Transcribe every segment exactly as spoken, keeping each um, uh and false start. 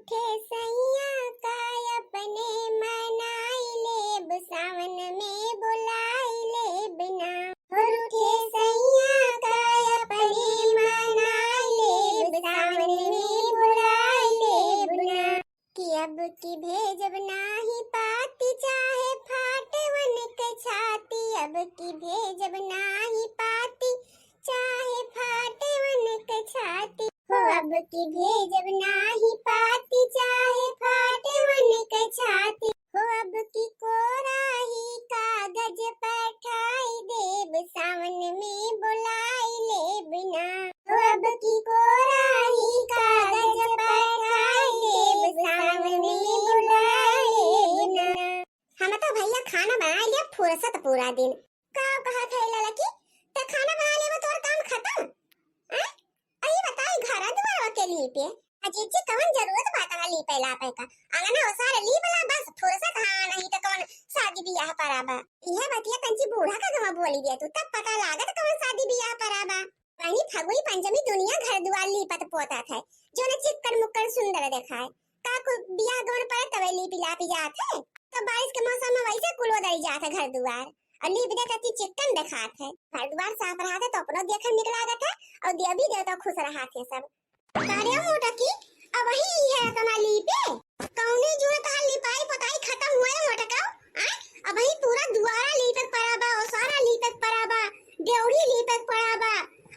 रूठे सैया का अपने मनाई लेब, सावन में बुलाई लेब ना। रूठे सैया का अपने मनाई लेब, सावन में बुलाई लेब ना। कि अब की भेजब नाही पाती, चाहे फाटे वन के छाती। अब की भेजब नाही पाती, चाहे फाटे वन के छाती। हो अब की भेजब नाही पाती, चाहे फाटे वन के छाती। हो अब की कोरा ही कागज पठाई देब, सावन में बुलाई लेब ना। हो अब की कोरा ही कागज पठाई देब, सावन में बुलाई लेब ना। हम तो भैया खाना बना लिया फुर्सत पूरा दिन। का कहत है ललकी? ते खाना बना लेबो, तोर काम खत्म? हैं? अही बताई, घरा दुआरवा के लीपे? अजी जी, कवन जरूरत बा तना लीपे लापे का? अंगना ओसार लीप ला बस, फुर्सत। हाँ, नहीं तो कवन शादी बियाह परा बा? इहे बतिया तंची बूढ़ा का गवा बोली दिया तू, तब पता लागत कवन शादी बियाह परा बा। बहनी, फगुई पंचमी दुनिया घर दुआर लीपत पोतात है, जो न चिक्कन मुक्कन सुंदर देखाए। का कुल बियाह गवन पर तवे लीपी लापी जात है? तो बारिश के मौसम में वैसे कुल उदरी जात है घर दुआर, और लीप दे तती चिक्कन देखात है। घर दुआर साफ रहत है तो अपनो देखे में निक लागत है, और देवी देवता खुश रहत है सब। अरे मोटकी, अब वही है तना लीपे? कौने जुन तहार लिपाई पोताई खत्म हुआ है मोटका? आ? अब वही पूरा दुआरा लीपे पड़ा बा, ओसारा लीपे पड़ा बा, ड्योढ़ी लीपे पड़ा बा,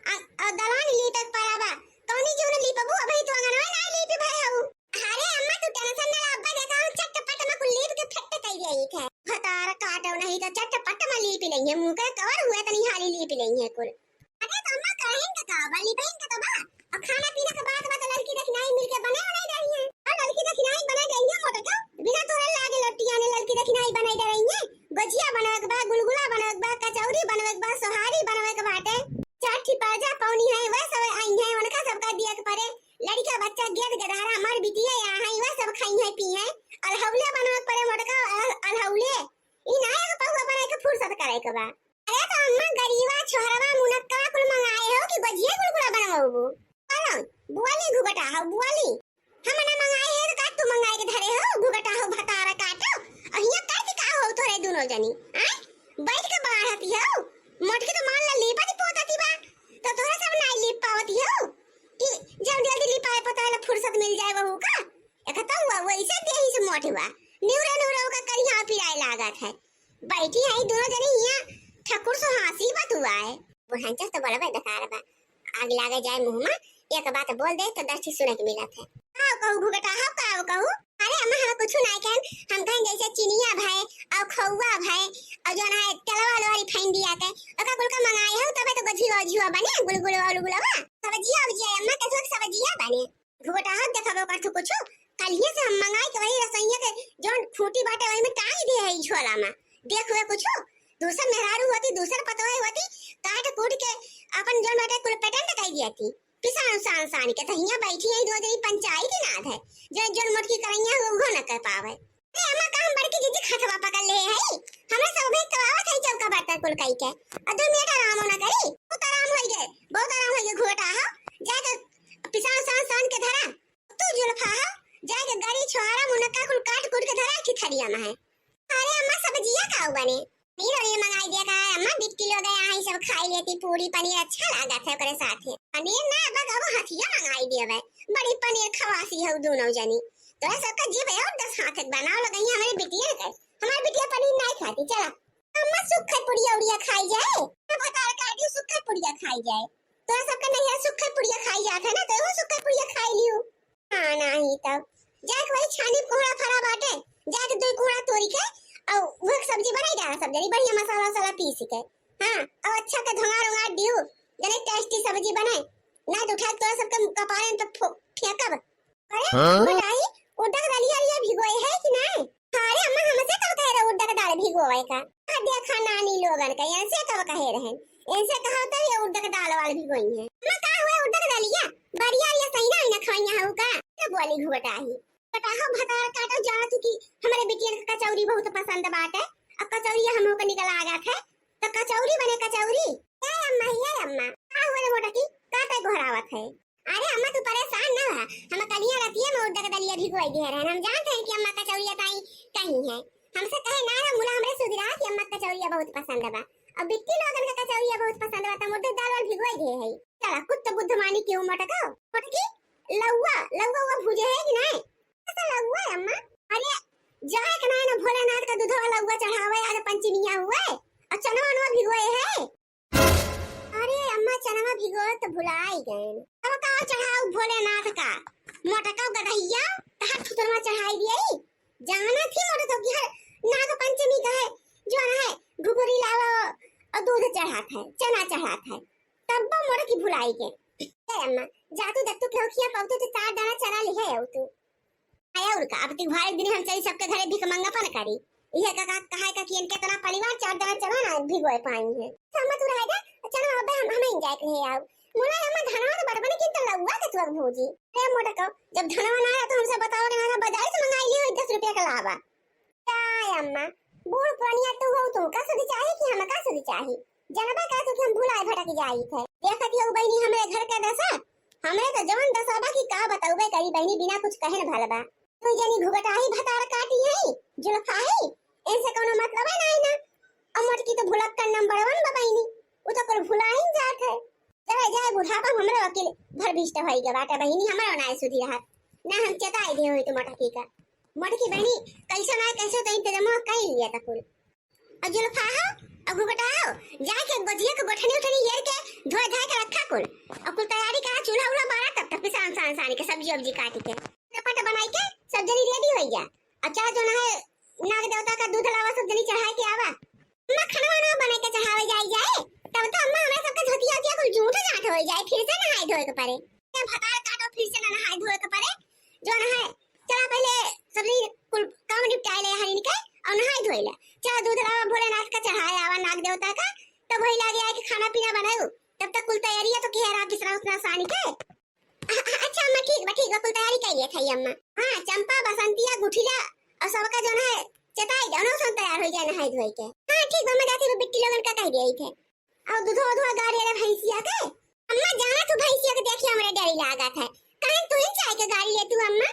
आ, आ दलान लीपे पड़ा बा। कौनी जुन लीपबू? अब वही तो अंगनवा ना लीपे भय हऊ। अरे अम्मा, तू tension ना ला, अब्बा देखा हम चटपट में कुल लीप के फेंक कई जाई थे। भतार काटो नहीं तो चटपट में लीप लेंगे, मुंह के कवर हुए तनी हाली लीप लेंगे कुल। अरे तो अम्मा, करें का का बा, लीपें का तो बा। और खाना पीना के बात बा तो लड़की देखनाई मिलके बने बनाई रही है। और लड़की देखनाई बने रही है मोटे का, बिना तोरे लागे लट्टिया ने लड़की देखनाई बनाई दे रही है। गोजिया बनवे के बा, गुलगुला बनवे के बा, कचौरी बनवे के बा, सोहारी बनवे के बाटे। चार ठी परजा पौनी है, वह सब आई है, उनका सबका दिया के परे। लड़का बच्चा गेद गधारा हमार बिटिया यहाँ है, वह सब खाई है पी है। अलहौले बनवे के परे मोटका, अल-, अलहौले। ई ना एगो पहुआ बनाए के फुर्सत करे के बा। अरे तो अम्मा, गरीबा, छोहरवा, मुनक्का कुल मंगाए हो कि गोजिया गुलगुला बनवाबू? कौन? बुआली घुघटा हो, बुआली। हम ना मंगाए है तो का तू मंगाए के धरे हो? घुघटा हो, भतारा काटो। और हियां करती का हो तोरे दोनों जनी? आय? बैठ के बाढ़ती हो। मोटकी तो मान ला लीपत पोतती बा। तो तोहरा सब नाई लीप पावती हो कि जल्दी जल्दी लिपाए पोताए ला फुर्सत मिल जाए वहू का? एक तो हुआ वैसे देही से मोट हुआ। निउरे निउरे ओका करिया पिराए लागत है। बैठी है दोनों जनी हियां ठकुर सो हंसी बतुआए। बुढ़ंचा तो बड़ा बेकार बा, आग लागे जाए मुंह में, एक बात बोल दे तो दस चीज सुने के मिलत है। का कहू घुघटा हो, का कहू? अरे अम्मा, हम कुछ ना कहन, हम कहन जैसे चिनिया भय और खौआ भय और जो ना है तेलवा लोहरी फाइन दिया के, ओका कुल का मंगाए हो तबे तो गोझी गोझुआ बने, गुलगुलवा उलगुलवा। सब्जिया उब्जिया अम्मा के सब सब्जिया बने। घुघटा हो देखबो कर तू कुछ, कलिए से हम मंगाए के वही रसोइया के जौन खूंटी बाटे वही में टांग दे है ई झोला में। देख हुए कुछ, दूसर मेहरारू होती, दूसर पतोह होती, काट कूट के अपन जौन बाटे कुल पेटेंट कर दिया थी। पिसान उसान सान के तो हियां बैठी है, दो जनी पंचायती नाद है, जो जौन मोटकी करैया हो वो न कर पावे। ए अम्मा, का हम बड़की जीजी खथवा पकड़ ले है? हमरा सब में कवावत है चौका बर्तन कुल कई के। और दो मिनट आराम ना करी? बहुत आराम होई गए, बहुत आराम होई गए घुघटा हो। जाके पिसान सान सान के धरा। तू जुल्फा हो, जाके गरी छोहारा मुनक्का कुल काट कूट के धरा की थरिया में है। अरे अम्मा, सब्जिया का बने? पनीर वनीर मंगाई दिया का अम्मा, बिट्टी लोग यहाँ ही सब खाई लेती, पूरी पनीर अच्छा लागत है ओकरे साथे। पनीर ना बा, अब हथिया मंगाई दिया बे, बड़ी पनीर खवासी है दोनों जनी। तोरा सबका जीभ है और दस हाथ एक बनाओ लग गई हमारे बिटिया के, हमारे बिटिया पनीर नहीं खाती। चला अम्मा, सुखल पुड़िया उड़िया खाई जाए, अब भतार काटी सुखल पुड़िया खाई जाए। तोरा सबका नहीं है सुखल पुड़िया खाई जात है ना, तो वो सुखल पुड़िया खाई लियो। हाँ, नाही तब। जाके वही छानी कोहड़ा फरा बाटे, जाके दो कोहड़ा तोरी के, और वो एक सब्जी बनाई डाला सब जनी, बढ़िया मसाला वसाला पीस के। हाँ, और अच्छा के धोंगा रोंगा दियो, जने tasty सब्जी बने। ना तो उठा के तोरा सबके कपारे पे फो-, फेंकब। अरे, हाँ? बताई, उड़द के दलिया लिया भिगोए है कि नहीं? अरे अम्मा, हमसे कब कहे रहे उड़द के दाल भिगोए का? आ देखा नानी लोगन का, इनसे कब कहे रहे? इनसे कहा तो ये उड़द के दाल वाल भिगोई है। अम्मा, का हुए उड़द के दलिया? बढ़िया ये सही ना, ना खवाइया हो का? तो बोली घुघटाही। घुघटाहो भतार काटो, जाना तू कि हमारे बिटियन के कचौरी बहुत पसंद बाटे। अब कचौरी हम लोग के निकल आ गया थे, तो कचौरी बने कचौरी। ए अम्मा, ए अम्मा, का हुए रे मोटा की? का तय घोरावत है? अरे अम्मा, तू परेशान ना हो, हम कलिया रतिया में उड़द के दलिया भिगोई दिहे रहन। हम जानत हैं कि अम्मा कचौरिया ताई कहीं है, हमसे कहे ना रहा, मुला हमरे सुधिरा कि अम्मा कचौरिया बहुत पसंद बा, और बिट्टी लोगन का कचौरिया बहुत पसंद बा, त हम उड़द दाल वाल भिगोई दिहे है। चला, कुछ तो बुद्ध मानी क्यों मटको। मटकी, लउआ, लउआ उआ भूजे है कि नहीं? ऐसा लउआ है अम्मा? अरे, जाए के नहीं ना भोलेनाथ का दूधवा लउआ चढ़ावे, आज पंचमिया हुए, और चनवा वनवा भिगोए है। अरे अम्मा, चनवा भिगोए तो भुलाई गए। अब का चढ़ाऊ भोलेनाथ का? मोटका गदहिया, तहार थुथुरवा चढ़ाई दिए। जाना थी मोटका की हर नाग पंचमी का है, जो है घुघुरी लावा और दूध चढ़ात है, चना चढ़ात है, तब मोटकी भुलाई गए। ए अम्मा, जा तू देख तू केहू खिया पाऊ तो चार दाना चना लिहे आऊ तू। आया और का, अब तिहार दिन हम चली सबके घरे भिखमंगापन करी। इहे का, का, कहाए का कि इनके इतना परिवार चार दाना चना ना भिगोए पाई है। तो अम्मा तू रह जा, चलो अब हम, हम enjoy के ले आओ। मुला अम्मा धनवा तो बड़बड़ की तो लउआ के तू अब भौजी। अरे मोटको, जब धनवा ना आया तो हमसे बताओ ना, बाजार से मंगाई लियो दस रुपया का लावा। काय अम्मा, बूढ़ पुरानिया तू हो, तुमका सुधि चाही कि हमका सुधि चाही? जनबे करत हो कि हम भुलाए भटक जाई थे। देखत हो बहिनी हमरे घर के दशा, हमरे तो जवन दशा बा कि का बतउबे करी बहिनी, बिना कुछ कहे न भल बा। तू जनी घुघटाही भतार काटी है, जुल्फाही, इनसे कोनो मतलब है नहीं ना। और मोटकी तो भुलक्कड़ number one बा बहिनी, उ तो कुल भुलाइन जात है। चले जाए बुढ़ापा में हमरे वकील भर भीष्ट होई गए बाटे बहिनी, हमरो नाय सुधी रहत। ना हम चेताई दे होई तो मोटकी का। मोटकी बहिनी, कैसे ना कैसे तो इंतजाम कर लिया था कुल। और जुल्फा हो, और घुघटा हो, जाके गोजिया के गोठनी उठनी हेर के धोए धाए के रखा कुल। और कुल तैयारी करा, चूल्हा उल्हा बारा, तब तक पिसान सान सान के सब्जी उब्जी काट के चटपट बनाई के सब जनी ready होई जा। और चल जो ना है नाग देवता का दूध लावा, सब जनी चढ़ाए के आवा। अम्मा, खाना वाना बना के चढ़ावे जाई जाए, तब तो अम्मा हमरा सबके धोतिया उतिया कुल जूठ जाट हो जाए, फिर से नहाए धोए के पड़े। जब भतार काटो फिर से ना नहाए धोए के पड़े, जो ना है, चला पहले सबनी कुल काम निपटाए ले हरिन के और नहाए धोए ले। चला दूध लावा भोलेनाथ का चढ़ाए आवा नाग देवता का, तब वही लागे आए के खाना पीना बनाऊ, तब तक कुल तैयारी है तो किया रहा बिसरा उतना सानी के। अ-, अ-, अच्छा अम्मा, ठीक बा, ठीक बा, कुल तैयारी कर लिया था अम्मा। हाँ, चंपा, बसंतिया, गुठिला और सबका जो ना है चटाई दे, उन्हों सब तैयार हो जाए नहाए धोए के। हाँ, ठीक बा, मैं जाती हूँ, बिट्टी लोगन का कह दिया थे। और दूधो उधो गाड़ी रे भैंसिया के। अम्मा, जाना तू भैंसिया के देखिए, हमरे डर लागत है। कहीं तू ही चाय के गाड़ी ले तू अम्मा?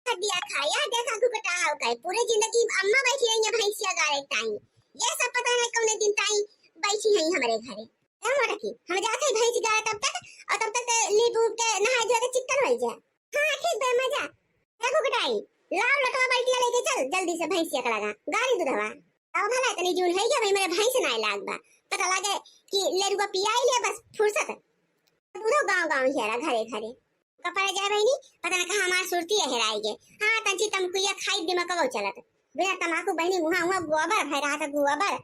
दिया खाया, देखा घुघटा हो गए। पूरे जिंदगी अम्मा बैठी रही है भैंसिया गाड़ी ताई। ये सब पता नहीं कौने दिन ताई बैठी है हमरे घरे। ए मोटकी, हम जाते हैं भैंस गाय तब तक, और तब तक ते लीप उप के नहाए धोए के चिक्कन हो जाए। हाँ, ठीक बे, मजा। ए घुघटाई, लाओ लटवा बाल्टिया लेके चल, जल्दी से भैंसिया के लगा, गाड़ी दूधवा। अब भला इतनी जून है क्या भाई, मेरे भैंस ना लाग बा। पता लगे कि लेरुआ पियाई ले बस फुर्सत। दूधो गाँव गाँव हेरा घरे घरे। कपड़ा जाए बहिनी, पता ना कहाँ हमार सुरती है हेराई गे। हाँ, तंची तमकुइया खाई दिमाग चलत। बिना तमाकू बहिनी मुहा हुआ गोबर भय रहा था गोबर।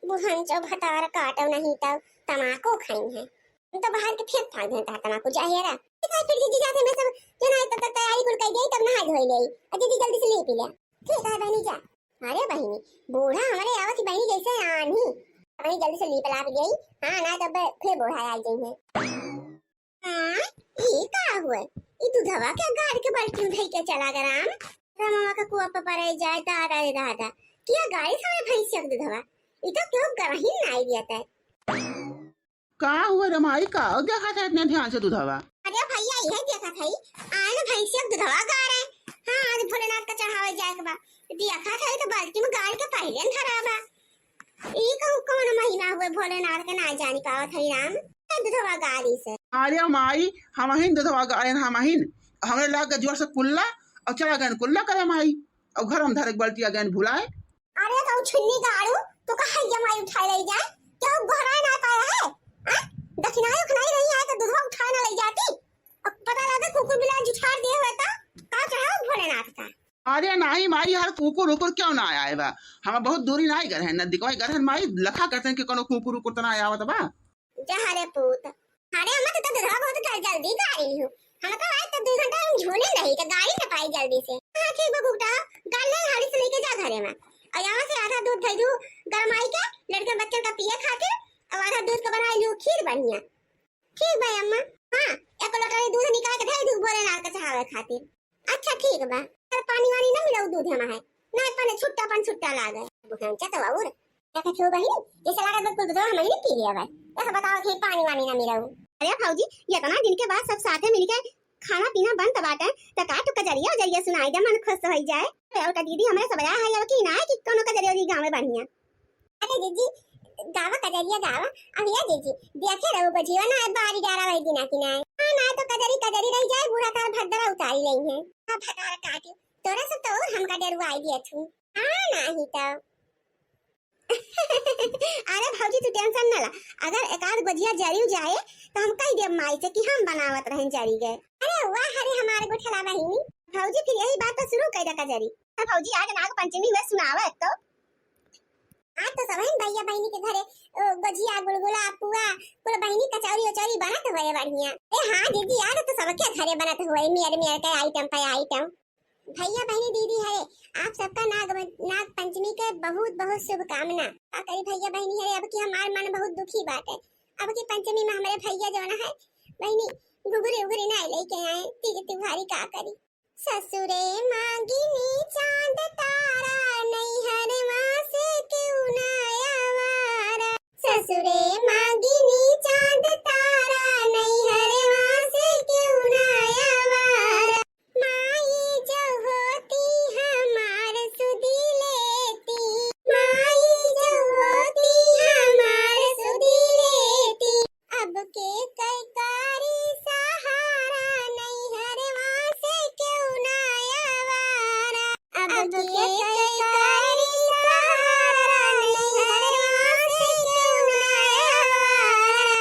बुढ़न जो भतार काटो नहीं तब तमाकू खाई है। हम तो बाहर के फेंक फांक देता है तमाकू, जा हेरा। ठीक है, फिर जीजी जाते मैं सब जना तब तक तैयारी कुल कर गई, तब नहा धोई ले। और जीजी जल्दी से ले पी ले। ठीक है बहनी जा। अरे बहिनी, बूढ़ा हमरे आवत ही बहिनी जैसे आनी। बहिनी जल्दी से लीप लाप गई। हाँ, ना तब फिर बूढ़ा आ गई है। हाँ, ई का हुए? ई दूधवा के गाड़ के बाल्टी में धई के चला गया राम। रमवा का कुआ पर पड़े जाए, दादा रे दादा। किया गाड़ी सारे भैंसिया के दूधवा। ई तो क्यों गरही नाई दिया तै। का हुआ रे माई, का देखा था इतने ध्यान से दूधवा? अरे भैया, यही देखा था, आए ना भैंसिया के दूधवा गाड़े। हाँ, आज भोलेनाथ का चढ़ावे जाए के बा। देखा था, ई तो बाल्टी में गाड़ के पहले न धरा बा। ई कहूँ कौन महिमा हुए भोलेनाथ के, ना जानी पावत है राम। दूधवा गाड़ी से। अरे माई, हम ही दूधवा गाड़े, हम ही। हमरे लाग के जोर से कुल्ला और चला गए कुल्ला करे माई। और घर में धरे के बाल्टी आ गए भुलाए। अरे तो छिन्नी गाड़ू, तू कहा ये माई उठाए ले जाए? क्या वो गोहराए ना पाया है? हाँ? दखिनाई उखनाई नहीं आए तो दूधवा उठाए ना ले जाती? अब पता लगे कुकुर बिलार जुठार दिए हुए तो का चढ़ाओ भोलेनाथ का? अरे नहीं माई, हर कुकुर उकुर क्यों ना आए बा? हम बहुत दूरी ना गए हैं, नजदीक गए हैं माई, लखा करते हैं कि कोनो कुकुर उकुर तो ना आवत बा। जा रे पूत। अरे अम्मा, तू तो दूधवा बहुत जल-, जल्दी गाड़ी लिहू। हम तो आज तो दो घंटा हम झूले रही, तो गाड़ी ना पाई जल्दी से। हाँ, ठीक बा, घुघटा, गाड़ी ले, हाली से लेके जा घरे में। और यहाँ से आधा दूध दे दू, गरमाई के, लड़के बच्चन का पिए खातिर, और आधा दूध का बनाई लू खीर बढ़िया। ठीक बा अम्मा। हाँ, एक लोटा दूध निकाल के दे दू भोलेनाथ के चढ़ावे खातिर। अच्छा ठीक बा, पर पानी वानी ना मिलाऊ दूध में है, ना पानी छुट्टा पान छुट्टा लागे। बुझान चा तो और देखा छो बहिनी, जैसे लागत बा कुल दूध हम ही पी लिया भाई। ऐसा बताओ कि पानी वानी ना मिलाऊ। अरे भौजी, ये इतना दिन के बाद सब साथे मिलके खाना पीना बनत बाटे, त का तू कजरिया उजरिया सुनाई दे, मन खुश होइ जाए। अउर का दीदी, हमरे सब आया है, अब की ना है कि कोनो कजरिया उजरिया गावे बढ़िया। अरे जीजी, गावा कजरिया गावा। अब ये जीजी, देखे रहो बजियो ना, बारी डारा वही दिना की ना है। हाँ, ना तो कजरी कजरी रह जाए, बूढ़ा तार भद्दरा उतारी रही है। हाँ, भतार काटी, तोरा सब तो और हमका डरुआई दिया थू। हाँ, नाही तो। अरे भौजी, तू tension ना ला, अगर एक आध गोजिया जरियो जाए तो हम कह देब माई से कि हम बनावत रहन जरी गए। अरे वाह, अरे हमारे गुठला बहिनी। भौजी, फिर यही बात पर शुरू कर दे कजरी। तो भौजी, आज नाग पंचमी हुए, सुनावा एक तो। आज तो सब है भैया बहिनी के घरे, ओ, गोजिया, गुलगुला, पुआ, कुल बहिनी कचौरी उचौरी बनत हुए बढ़िया। ए हाँ दीदी, आज तो सबके घरे बनत हुए, मेर मेर के item पे item। भैया बहिनी दीदी हरे, आप सबका नाग, नाग पंचमी के बहुत बहुत शुभकामना। का करी भैया बहिनी हरे, अब की हमार मन बहुत दुखी बाटे। अब की पंचमी में हमरे भैया जौन है बहिनी, घुघरी उघरी ना लेके आए, तीज त्योहारी का करी। ससुरे मांगिनी चांद तारा, नैहरवा से क्यों ना आवारा। ससुरे मांगिनी चांद तारा, नैहरवा से क्यों ना आवारा। माई जो होती हमार सुधी लेती, माई जो होती हमार सुधी लेती। अब के कई कारी सहारा, नैहरवा से क्यों ना आवारा। अब के कई कारी सहारा, नैहरवा से क्यों ना आवारा।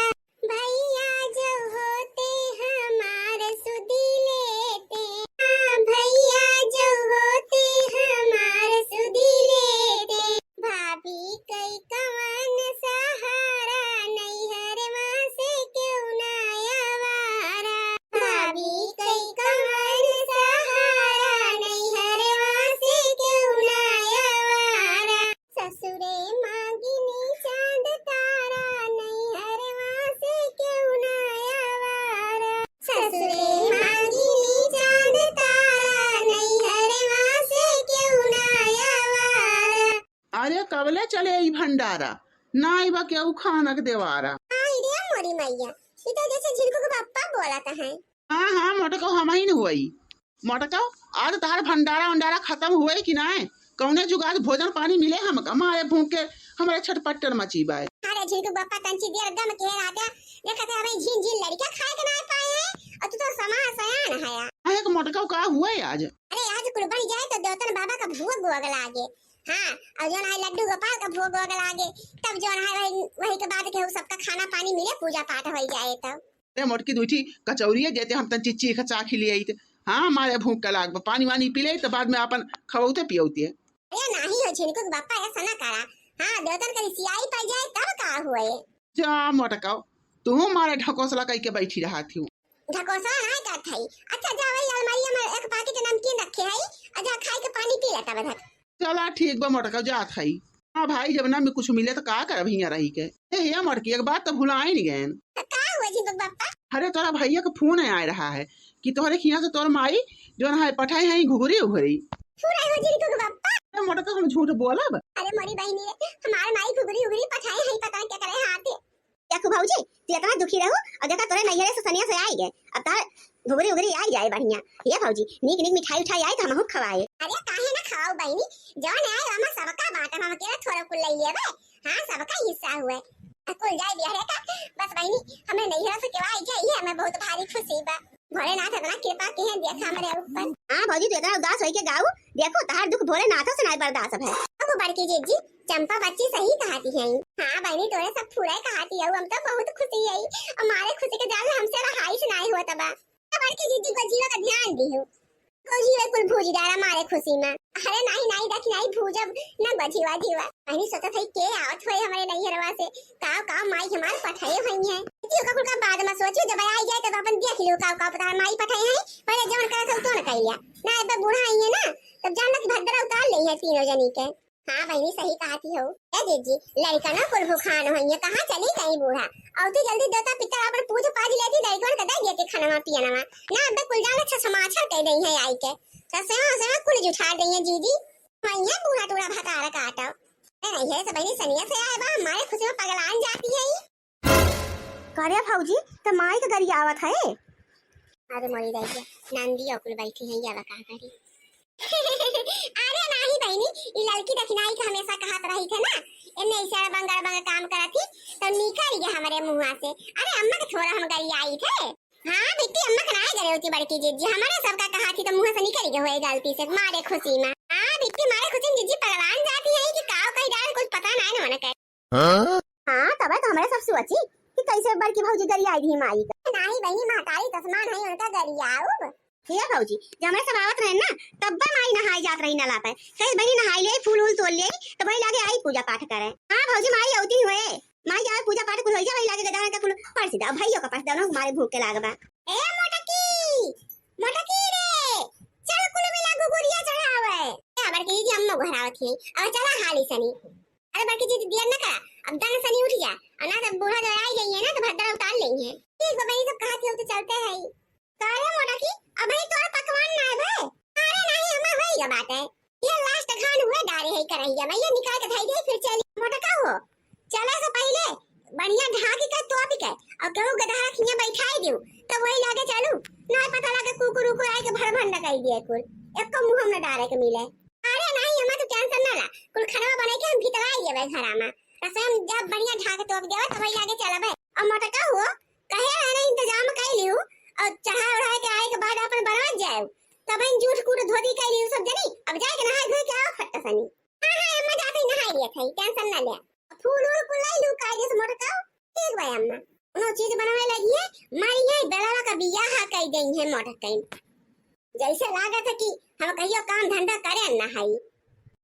भैया जो होते हमार सुधी लेते, हाँ, भैया जो होते हमार सुधी लेते। भाभी कई कवन सहारा, नैहरवा से क्यों ना आवारा। भाभी कई कवन सहारा, नैहरवा से क्यों ना आवारा। ससुरे मांगिनी चांद तारा, नैहरवा से क्यों ना आवारा। ससुरे मांगिनी चांद तारा, नैहरवा से क्यों ना आवारा। अरे कबले चले ई भंडारा, ना आइबा केहू खानक देवारा। आई रे मोरी मैया, ई तो जैसे झिनकू के पप्पा बोलत हैं। हाँ, हाँ, मोटको हमही न हुई। मोटको, आज तहार भंडारा उंडारा खतम हुए कि नाय? कौने जुगाड़ भोजन पानी मिले हमका? मारे भूख के हमरे छटपट्टन मची बाय। अरे झिनकू बप्पा, तंची देर गम के राजा, देखत है हमें झिन झिन लड़का खाए के नाय पाए हैं, और तू तो समा सयान है। अहे के मोटको, का हुए आज? अरे आज कुल बन जाए तो देवतन बाबा का भोग वोग लागे। हाँ, और जौन है लड्डू गोपाल का भोग वोग लागे, तब जौन है वही, वही के बाद के सबका खाना पानी मिले, पूजा पाठ हो जाए तब। अरे मोटकी, दुई ठी कचौरिया देते, हम तन चिच्ची खचा खिलिए। हाँ, मारे भूख का लाग बा, पानी वानी पी ले, तो बाद में अपन खवौते पियौते। अरे नाही हो झिनकू के बापा, ऐसा ना करा। हाँ, देवतन करी सियाई पड़ जाए तब का हुए। जा मोटका, तू मारे ढकोसला कई के बैठी रहा थी। ढकोसला ना का थाई। अच्छा जा, वही अलमारिया में एक पाकिट नमकीन रखे है, और जा खाए के पानी पी लेता बधक। चला ठीक बा मोटका, जात हई। हाँ भाई, जब ना में कुछ मिले तो का करब हियाँ रही के। ए, हे मोटकी, एक बात तो भुलाइन गएन। तो का हुआ झिनकू के बापा? अरे तोरा भैया का फोन आए रहा है कि तोहरे हियाँ से तोर माई जौन है पठाई है घुघरी उघरी। फोन आए हो झिनकू के बापा? अरे मोटका, हम झूठ बोलब? अरे मोरी बहिनी रे, हमार माई घुघरी उघरी पठाई है, पता न क्या करे हाथे। देखो भौजी, तू इतना दुखी रहू, और देखा तोरे नैहरे से सनिया से आई गए, अब तार घुघरी उघरी आई जाए बढ़िया। ये भौजी, नीक नीक मिठाई उठाई आई तो हमहू खवाए। अरे काहे ना खवाऊ बहिनी, जौन आए ओमा सबका बांटब, हम अकेला थोड़ा कुल ले लेबे। हाँ, सबका हिस्सा हुए। आ कुल जाए बिहारे का, बस बहिनी, हमरे नैहरे से केवा आई जाए, ये हमें बहुत भारी खुशी बा। भोलेनाथ इतना कृपा किहे, देखा हमरे ऊपर। हाँ भौजी, तू इतना उदास होई के गाऊ, देखो तहार दुख भोलेनाथो से नाई बर्दाश्त है। अब बड़की जीजी, चंपा बच्ची सही कहती है। हाँ बहिनी, तोरे सब फुरे कहती है, हम तो बहुत खुशी है। हमारे खुशी के जाल हमसे रहाई से नाई होत बा। अब बड़की जीजी गोजीवा का ध्यान दी हो। गोजीवा कुल भूजी डाला मारे खुशी में। अरे नाई नाई, देखी नाई भूजब ना गोजीवा जीवा। बहिनी सोचत है के आवत होए हमारे नैहरवा से। काव काव माई हमार पठाए हुई है। जी ओका कुल का बाद में सोचियो, जब आई जाए तब अपन देख लियो काव काव पता माई पठाए है। पहले जवन करत हो तो न कह लिया। ना अब बूढ़ा आई है ना, तब जान लो कि भद्रा उतार ले है तीनों जनी के। हाँ बहिनी, सही कहती हो। ए जीजी, लड़का ना कुल भुखान होइए, कहाँ चली गई बूढ़ा? और तू जल्दी देवता पितर अपन पूज पाज लेती, लड़कन के दे देती खाना पियाना। ना अब कुल जान अच्छा समाचार कह रही है आई के। तो सेवा सेवा कुल जुठा रही है जीजी। वही है बूढ़ा टूढ़ा भतार काटो। ए नहीं है, सब बहिनी सनिया से आए बा, हमारे खुशी में पगलान जाती है। अरे भौजी, त माई के गरियावत है। अरे मोरी दैया, नंदी अकुल बैठी है, या का करी? अरे नाही बहिनी, ई ललकी दखिनाई के हमेशा कहत रही थे ना, एने ऐसे अड़बंग अड़बंग काम करत ही, तो निकल गया हमरे मुँहा से। अरे अम्मा के थोड़ा हम गरियाई थे। हाँ बिट्टी, अम्मा के नाय गरियावती बड़की जिज्जी, हमरे सबका कहा थी तो मुँह से निकल गए हुए गलती से, मारे खुशी में। हाँ बिट्टी, मारे खुशी में जिज्जी पगलान जाती है कि काव कही डाल, कुछ पता नाय न होना कहे। हाँ? हाँ, तबे तो हमरे सब सोची कि कैसे बड़की भौजी गरियाई दी माई का। नाही बहिनी, महतारी तसमान है उनका गरियाउब। हे भौजी, जब हमरे सब आवत रहे ना, तब्बे माई नहाए जात रही नला पे। कही बहिनी नहाई ले, फूल उल तोड़ ले, तो वही लागे आई पूजा पाठ करे। हाँ भौजी, माई अवती हुए, माई आवे पूजा पाठ कुल हो जा, वही लागे गदहा का कुल परस दा, भैया का परस दा, ना मारे भूख के लागबा। ए मोटकी, मोटकी रे, चल कुल मिला गुगुरिया चढ़ावे। ए बड़की जिज्जी, अम्मा घर आवत ही, अब चला हाली सनी। अरे बड़की जिज्जी, दिया न करा, अब दन सनी उठ जा, और ना तो बूढ़ा जो आई गई है ना तो भद्रा उतार लेंगे। ठीक बा बहिनी, सब कहा थी तो चलते हैं। कारे मोटकी, अबही तोर पकवान ना आवे? अरे नाही अम्मा, होई गा बाटे। ये लास्ट घान हुए डारे है करहिया में, ये निकाल के धई दे, फिर चली। मोटका हो, चले से पहिले बढ़िया ढाकी के तोप के और केहू गदहा खिया बैठाई दियो, तब वही लागे चलू। ना पता लगे कुकुर उकुर आए के भड़ भड़ न कई दिए कुल, एको मुंह में डारे के मिले। अरे नाही अम्मा, तू टेंशन ना ला, कुल खाना बनाई के हम भीतर आई जेबे घरा में। रसोई में जब बढ़िया ढाक तोप देवे, तब वही लागे चलबे। और मोटका हो, कहे है ना, इंतजाम कर लियो और चढ़ा उढ़ा के आए के बाद अपन बनवा जाए, तब इन जूठ कूट धोती कर लियो सब जनी। अब जाए के नहाए धोए के आओ फट्टा सनी। हाँ हाँ अम्मा, जाते ही नहाए लिया था, टेंशन ना ले। फूल उल कुल ले लू कायदे से मोटका। ठीक बा अम्मा। कोनो चीज बनावे लगी है, मारी है बेलवा का बियाह कई देई है मोटका। जैसे लागत है कि हम कहियो काम धंधा करे न हई।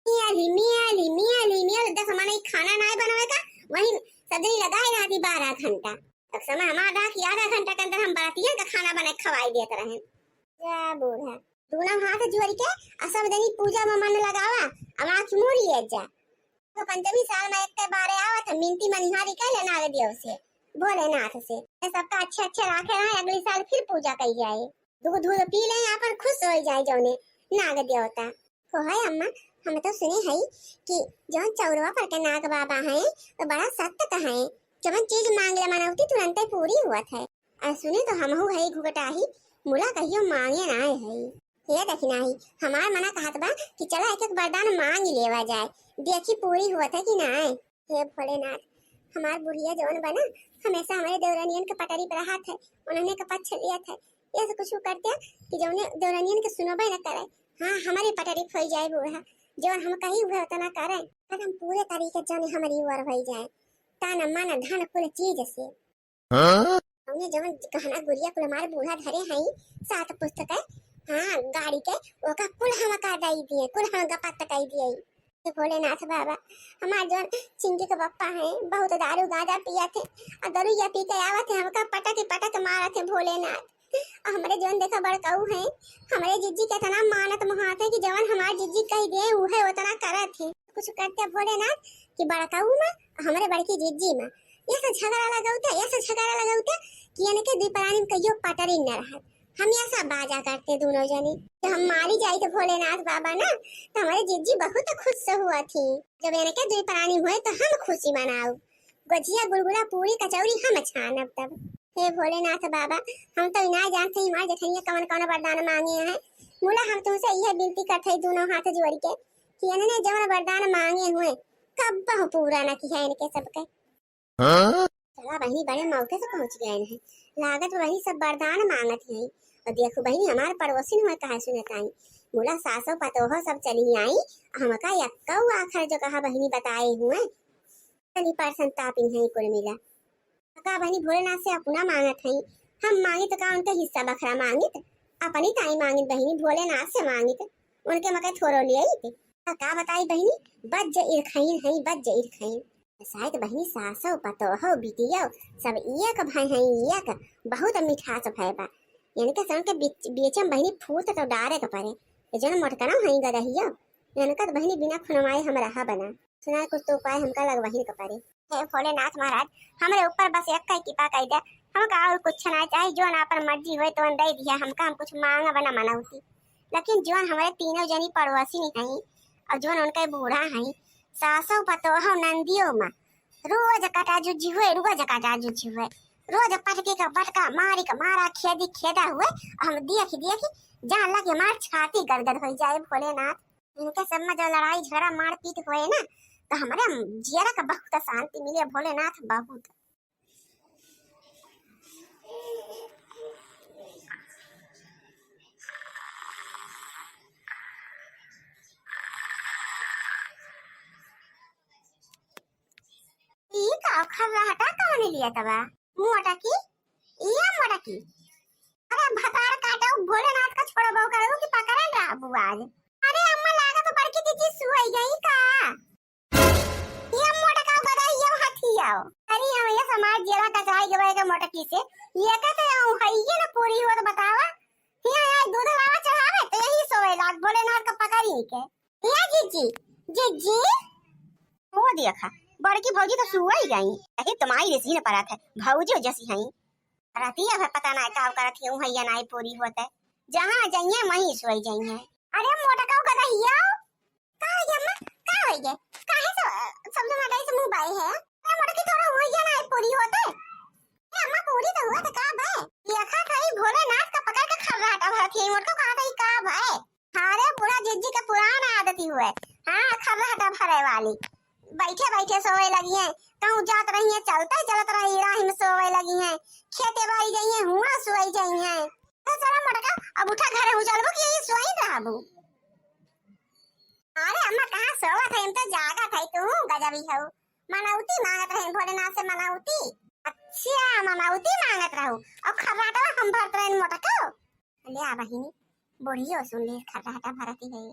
मियाली, मियाली, मियाली, मियाली, दस मनई खाना नाय बनावे का, वहीं सजनी लगाए रहती बारह घंटा। एक समय हमार रहा कि आधा घंटा के अंदर हम बरातियन का खाना बना के खवाई देत रहे। जा बूढ़ा, दोनों हाथ जोड़ के आ सब जनी पूजा में मन लगावा, अब आँख मूड़ी ले जा। तो पंचमी साल में एक के बारे आवत है, मिनती मनिहारी कर ले नाग देव से, भोलेनाथ से, ये सबका अच्छे अच्छे राखे रहे, अगली साल फिर पूजा कई जाए। दूध दूध पी ले, अपन खुश हो जाए जौने नाग देवता। को है अम्मा, हम तो सुने हई कि जौन चौरवा पर के नाग बाबा हैं, तो बड़ा सख्त हैं, जवन चीज मांग ले मनौती तुरंते पूरी हुआ है। और सुने तो हमहू है घुघटाही, मुला कहियो मांगे ना है। हे दखिनाही, हमार मना कहत बा कि चला एक एक वरदान मांग लेवा जाए, देखी पूरी हुआ है कि ना। हे भोलेनाथ, हमार बुढ़िया जौन बा ना, हमेशा हमारे देवरानियन के पटरी पर रहत है, उन्होंने के पक्ष लियत है। ये से कुछ करते कि जौने देवरानियन के सुनबे न करे। हाँ, हमारी पटरी खोई जाए बूढ़ा, जौन हम कही हुए उतना करे, पर हम पूरे तरीके जौने हमारी ओर होई जाए, तन मन धन कुल चीज से। हाँ? हमने जौन गहना गुरिया कुल हमार बूढ़ा धरे हई, सात पुस्तक है, हाँ, गाड़ी के, ओका कुल हमका दई दिए, कुल हम गपत कई दिए। हे भोलेनाथ बाबा, हमार जौन चिंकी के पप्पा हैं, बहुत दारू गांजा पियत हैं, और दरुइया पी के आवत हैं, हमका पटक पटक मारत हैं भोलेनाथ। और हमरे जौन देखा बड़काऊ हैं, हमरे जिज्जी के इतना मानत मोहात है कि जवन हमार जिज्जी कह दे, उहे उतना करत हैं। कुछ करते भोलेनाथ कि बड़काऊ में, हमरे बड़की जिज्जी में, ये से झगड़ा लगावते, ये से झगड़ा लगावते कि इनके दी प्राणी में कहियो पटरी न रहत। हम ऐसा बाजा करते दोनों जनी। जब हम मारी जाई तो भोलेनाथ बाबा ना, तो हमारे जिज्जी बहुत खुश से हुआ थी। जब इनके दुई प्राणी हुए तो हम खुशी मनाऊ। गोजिया, गुलगुला, पूरी, कचौरी हम छानब तब। हे भोलेनाथ बाबा, हम तो ना जानते ही हमारे जेठनिया कवन कवन वरदान मांगे हैं। मुला हम तुमसे यह विनती करते हैं दोनों हाथ जोड़ के कि इन्होंने जवन वरदान मांगे हुए, कब बहु पूरा न किया इनके सबके। हाँ? चला बहिनी, बड़े मौके से पहुँच गए हैं। लागत बहिनी सब वरदान मांगत हैं। और देखो बहिनी, हमार पड़ोसिन हुए कहा सुनत आई। मुला सासो पतोहो सब चली आई, हमका यक्कऊ आखर जो कहा बहिनी बताए हुए। तनी परसन तापिन है कुल मिला। का बहिनी भोलेनाथ से अपना मांगत हैं, हम मांगित का उनके हिस्सा बखरा मांगित, अपनी ताई मांगित बहिनी भोलेनाथ से मांगित, उनके मके थोरो ले आइत। का बताई बहिनी, बज्ज इरखइन है, बज्ज इरखइन। शायद बहिनी सासो, पतोहो, बिटियो सब एक भाई हैं, एक बहुत मिठास भय बा। इनके सन के बीच, बीच में बहिनी फूट तो डारे के पड़े। ये जन मोटकना है गदहियो, इनका तो बहिनी बिना खुनवाए हम रहा बना। सुना कुछ तो उपाय हमका लगवही के पड़े। हे भोलेनाथ महाराज, हमरे ऊपर बस एक ही कृपा कर दे, हमका और कुछ ना चाही, जो ना अपन मर्जी होए तो दे दिया हमका, हम कुछ मांगब ना मनौती। लेकिन जोन हमारे तीनों जनी पड़ोसी नहीं हैं और जोन उनके बूढ़ा हैं, सासो पतोहो नंदियो माँ, रोज कटा जुझी हुए, रोज कटा जुझी हुए। रोज पटकी का बटका, मारी का मारा, खेदी खेदा हुए, हम देखी देखी जान लगे हमार छाती गदगद होइ जाए भोलेनाथ। इनके सब में जो लड़ाई झगड़ा मारपीट होए ना, तो हमरे जियरा का बहुत शांति मिले भोलेनाथ, बहुत। ई का खर्राटा कौन लिया तबा? मोटकी, ये मोटकी। अरे भतार काटो, भोलेनाथ का छोड़बो करू कि पकड़न रहबू आज। अरे अम्मा, लागा तो बड़की दीदी सुई गई का? ये मोटका गदा, ये हाथी आओ। अरे हम ये समाज जेला टचाई गए के मोटकी से, ये कहते हैं, हम हइये ना पूरी हो तो बतावा। ये, ये दूध लावा चढ़ावे, तो यही सोवे लाग भोलेनाथ का पकड़ी के। ए जिज्जी, जिज्जी। वो देखा, बड़की भौजी तो सुवई गई। अरे तुम्हारी रे सीन परत है, भौजी जसी हई। रतिया भर पता नाय का करत ही, उहैया नाय पूरी होत है। जहाँ जाइए, वहीं सोई जाइए। अरे मोटका गदहिया, का हो गया अम्मा? का हो गया? काहे सब, सब जन अडाई से मुँह बाए है? अरे मोटकी तोरा उहैया नाय पूरी होत है। ए अम्मा, पूरी तो हुआ तो का बे? ये खा खाई भोलेनाथ का पकड़ के खर्राटा भरत ही, मोटका कहा था, ई का बे? हाँ रे, बूढ़ा जिज्जी के पुरान आदत ही हुए। हाँ, खर्राटा भरे वाली। बैठे बैठे सोवे लगी है, कहूँ जात रही है, चलते चलत रही, राह में सोवे लगी है, खेते बाड़ी जाई है, हुआ सोई जाई है। तो चलो मोटका, अब उठा, घरे हूँ चलबो कि यही सोई रहबो? अरे अम्मा, कहाँ सोवत है, हम तो जागत है, तू गजबी हो। मनौती मांगत रहे भोलेनाथ से, मनौती। अच्छा, मनौती मांगत रहू, और खर्राटा हम भरत रहे मोटका। ले आ बहिनी, बुढ़ियो सुन ले, खर्राटा भरती है।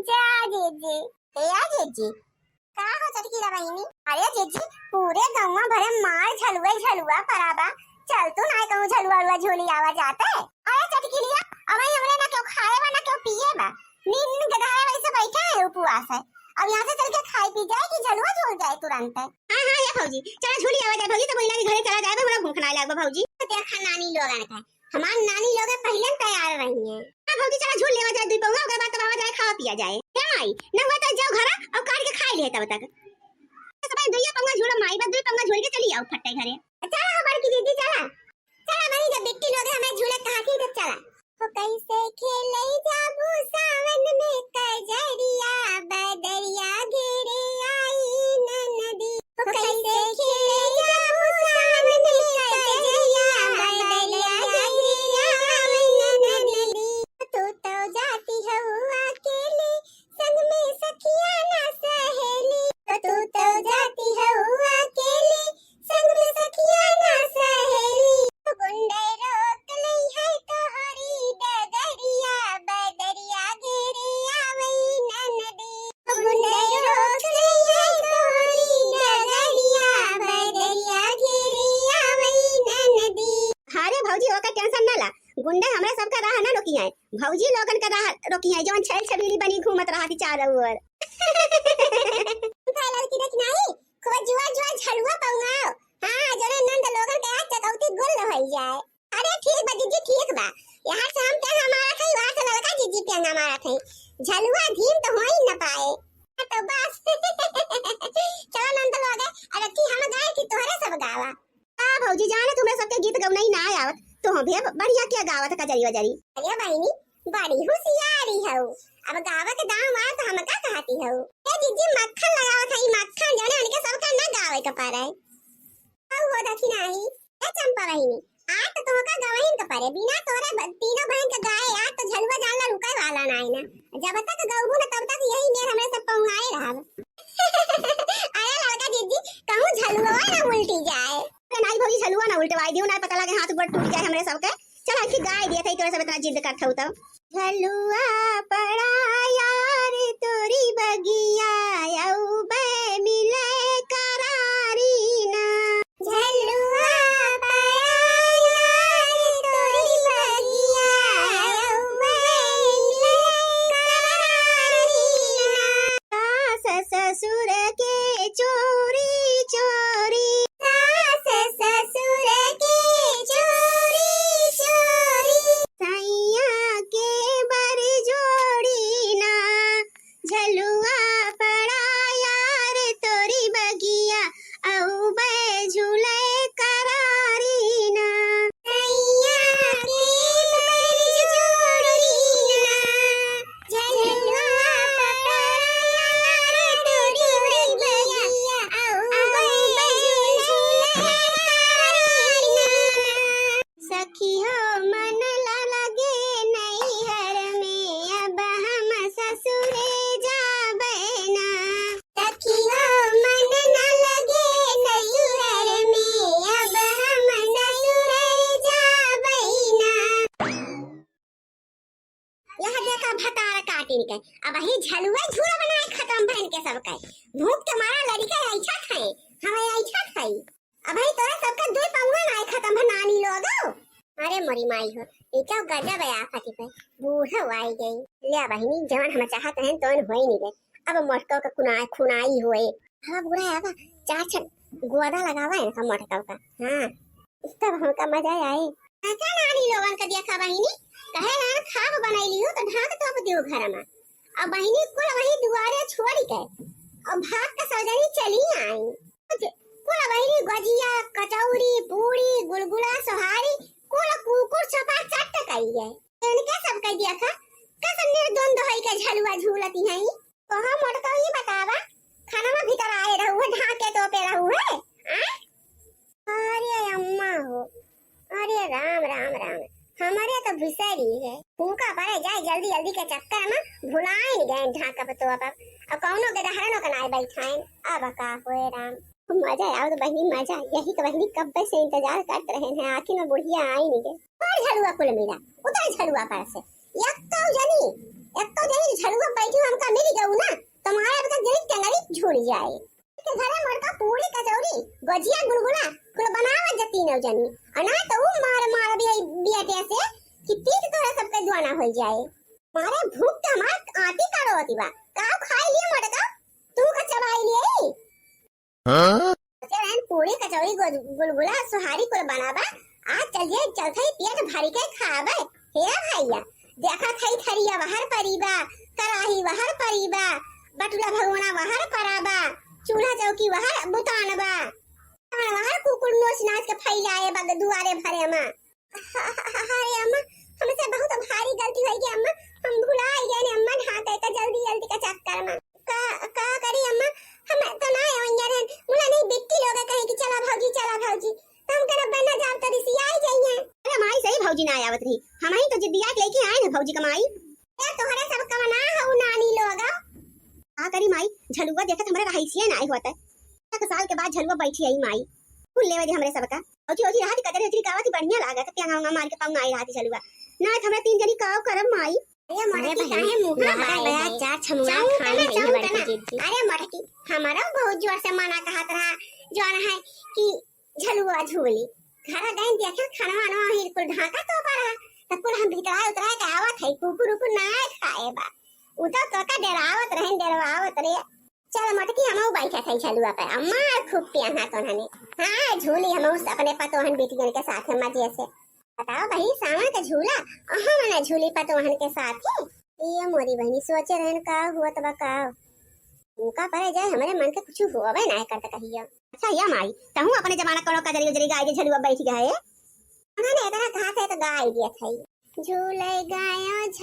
जा जीजी। ए आ जीजी। का हो चटकीला बहिनी? अरे जीजी, पूरे गौवा भरे मार झलुआ झलुआ परा बा। चल तू ना कहूँ झलुआ उलुआ झूली आवा जाते। अरे चटकीलिया, अब हमरे ना केहू खाए बा, ना केहू पिए बा। नीन नीन गदहा वैसे बैठा है उपवास है। अब यहाँ से चल के खाई पी जाए कि झलुआ झूल जाए तुरंत। हाँ, हाँ, ये भौजी, चला झूली आवा जाए भौजी, तो महिला के घरे चला जाए, हमरा भूख ना लाग बा भौजी। देखा नानी लोगन का, हमार नानी लोग पहिले तैयार रही है। हाँ भौजी, चला झूल लेवा जाए, दुई पौवा, ओकर बाद तब आवा जाए, खावा पिया जाए। क्या माई, न हुआ तो जाओ घरा और काट के खाई ले तब तक। सब दुइया पौवा झूला माई, बस दुई पौवा झूल के चली आओ फट्टे घरे। चला हो बड़की दीदी, चला। चला बनी, जब बिट्टी लोग हमें झूले कहा थी, तब चला। हो कैसे खेले जाबू सावन में कजरिया, बदरिया घेरे आई ननदी। हो कैसे खेले जाबू सावन में कजरिया, बदरिया घेरे आई ननदी। तू तो जाती हऊ अकेली, संग में सखिया ना सहेली। तू तो जाती हऊ अकेली, संग में सखिया ना सहेली। गुंडे रोक लई है तोहरी डगरिया, बदरिया घेरे आवई ननदी। गुंडे रोक लई है तोहरी डगरिया, बदरिया घेरे आवई ननदी। हाँ रे भौजी, ओकर tension ना ला, गुंडे हमरा सबका राह ना रोकी है, भौजी लोगन का राह रोकी है, जौन छैल छबीली बनी घूमत रहती चारों ओर। उठा लड़की देख नाई, खूब जुआ जुआ झलुआ पौआओ। हाँ, जने नंद लोगन के आज चकौती गुल होई जाए। अरे ठीक बा जीजी, ठीक बा। यहाँ से हम तेंगा मारत हई, वहाँ से लड़का जीजी तेंगा मारत हई। झलुआ धीम तो होई न पाए। हाँ, तो बस। चलो नंद लोगे, अब अबकी हम गाए कि तोहरे सब गावा? आ भौजी, जाने तुमरे सबके गीत गवनई ना आवत, तो हम भी बढ़िया क्या गावत कजरी वजरी। अरे बहिनी, बड़ी होशियारी हऊ। अब गावे के दाम आए तो हमका कहती हऊ। ए जीजी, मक्खन लगावत हई, मक्खन, जौने उनके सबका ना गावे के पड़े। हऊ हो दखिनाही। ए चंपा बहिनी, आज तो तोहका गवहिन के पड़े, बिना तोहरे ब-, तीनों बहन के गाए आज तो झलुआ जान ला रुके वाला ना है ना। जब तक गौबू न तब तक यही मेर हमरे सब पहुँआए रहब। अरे लड़का जीजी, कहूँ झलुआ ना उल्टी जाए। अरे नाई भौजी, झलुआ ना उल्टवाई दियो, ना पता लगे हाथ गोड़ टूट जाए हमरे सबके। चल, अच्छी गाय दिया था, तोरे सब इतना जिद करत हऊ तब। झलुआ पड़ा यार तोरी बगिया, अउबे मिले करारी ना। झलुआ पड़ा यार तोरी बगिया, अउबे मिले करारी ना। सास ससुर के चोरी चोरी। सास ससुर के चोरी चोरी। सैया के बर जोड़ी ना। झलुआ पड़ा या यह देखा भतार काटिन के, अबहीं झलुआ झूला बनाए खतम भइन के सबके। भूख के मारा लड़िका ऐछत है, हम ऐछत है। अबहीं तोरा सबके दुइ पौवा नाहीं खतम भा नानी लोगो। अरे मोरी माई हो, ई का गजब है आफत पे, बूढ़ा आई गई। ले बहिनी, जवन हम चाहत रहन तवन होई नहीं गए। अब मोटका का कुनाई खुनाई होए। अब बुरा है, अब चार छन गोदा लगावा है इनका मोटका का। हाँ, तब हमका मजा आए। अच्छा नानी लोगन का देखा बहिनी, कहे रहन खाब बनैली हो तो ढाक तोप दियो घर में। अब बहिनी कुल वही दुआरे छोड़ी के, अब भाग के सजनी चली आई। कुल बहिनी गजिया, कचौरी, पूड़ी, गुलगुला, सोहारी, कुल कुकुर छपा चट कई है। इनके सब कह दिया खा, कस निर्द्वंद होई के झलुआ झूलती हैं। कहो मोटको, ई बतावा, खाना में भीतर आए रहू है, ढाके तोपे रहू है, आय? अरे अम्मा हो, अरे राम, राम, राम, हमारे तो बिसरी है। फूका पड़े जाए जल्दी, जल्दी के चक्कर में भुलाइन गए ढाका पे तो अब, अब कौनो के दहरनो के नाय बैठाइन। अब का होए राम, मजा आओ तो बहिनी मजा, यही के बहिनी कब्बे से इंतजार करत रहे हैं, आखिर में बुढ़िया आई नहीं गए। पर झलुआ कुल मिला, उतर झलुआ पर से, एक्को जनी, एक्को जनी झलुआ बैठी हमका मिल गऊ ना, तुम्हारे अब तक जनी टंगरी झूल जाए। के घरे मोटका पूड़ी कचौरी, गोजिया गुलगुला कुल बनावत जा तीनों जनी। और ना तो ऊ मार मार भी बियाटे से कि पीठ तोरा सबके दुआना हो जाए। मारे भूख के हमार आंटी काड़ो होती बा। का खाई लिए मोटका? तू का चबाई लिए? हाँ? सोचे रहन पूड़ी कचौरी गो-, गुलगुला सोहारी कुल बनाबा। आज चल जे, चल थई पेट भरी के खाबे। हे भैया, देखा थई थरिया वहर परी बा, कराही वहर परी बा, बटुला भगोना वहर परा बा, चूल्हा चौकी वहर बुतान बा। वहर कुकुर नोच नाच के फैलाए बा दुआरे भरे मा। अरे अम्मा, हमसे बहुत भारी गलती होइ गई अम्मा, हम भुला गए ने अम्मा, ढाके का जल्दी जल्दी का चक्कर मा। का, का करी अम्मा, हम तो ना ओइया रहन, मुला नहीं बिट्टी लोग कहे कि चला भौजी, चला भौजी, तो हम कहना बना जाब तो रिसियाई जाइए। अरे माई सही भौजी ना आवत रही, हम ही तो जिद्दिया के लेके आए हैं भौजी का माई। ए तोहरे सब कवना हऊ नानी लोग? का करी माई, झलुआ देखत हमरा रहाइसिए ना आई होत है। एक साल के बाद झलुआ बैठी आई माई, फूल लेवे दे हमरे सबका। औजी, औजी, रात कजरी उजरी गावत ही बढ़िया लागत, प्यांगा उंगा मार के पाऊंगा आई रात झलुआ। ना, हमरा तीन जनी काव करम माई। अरे अरे मोटकी, बहिनी, काहे मुंह लागल बाए बया है? चार छमुआ चाहूं खाने तना, नहीं चाहूं बड़की तना। जीजी। अरे मोटकी, हमारा बहुत जोर से मना कहत रहा, जोन है कि झलुआ झूली। घर गए देखे खाना वाना ही कुल ढाका तो पड़ा, तो कुल हम भीतरा उतरा के आवत है, कुकुर उकुर ना खाए बा। उ तो तोका डरावत रहे, डरवावत रे। चल मटकी, हमहू बैठे थे झलुआ पे। अम्मा खूब पियाहा तोहने। हाँ, झूली हमहू अपने पतोहन बेटियन के साथ मजे से। बताओ बहिन, सावन के झूला, अहाँ मने झूली पतोहन के साथ ही। ये मोरी बहिनी सोचे रहन का हुआ तब का। उनका परे जाए, हमरे मन के कुछ होवे ना करत कहियो। अच्छा या माई, तहू अपने जमाना कोनो कजरी उजरी गाय के झलुआ बैठ गए। उन्होंने इतना कहा थे तो गाय दिया था। झूले गायो झ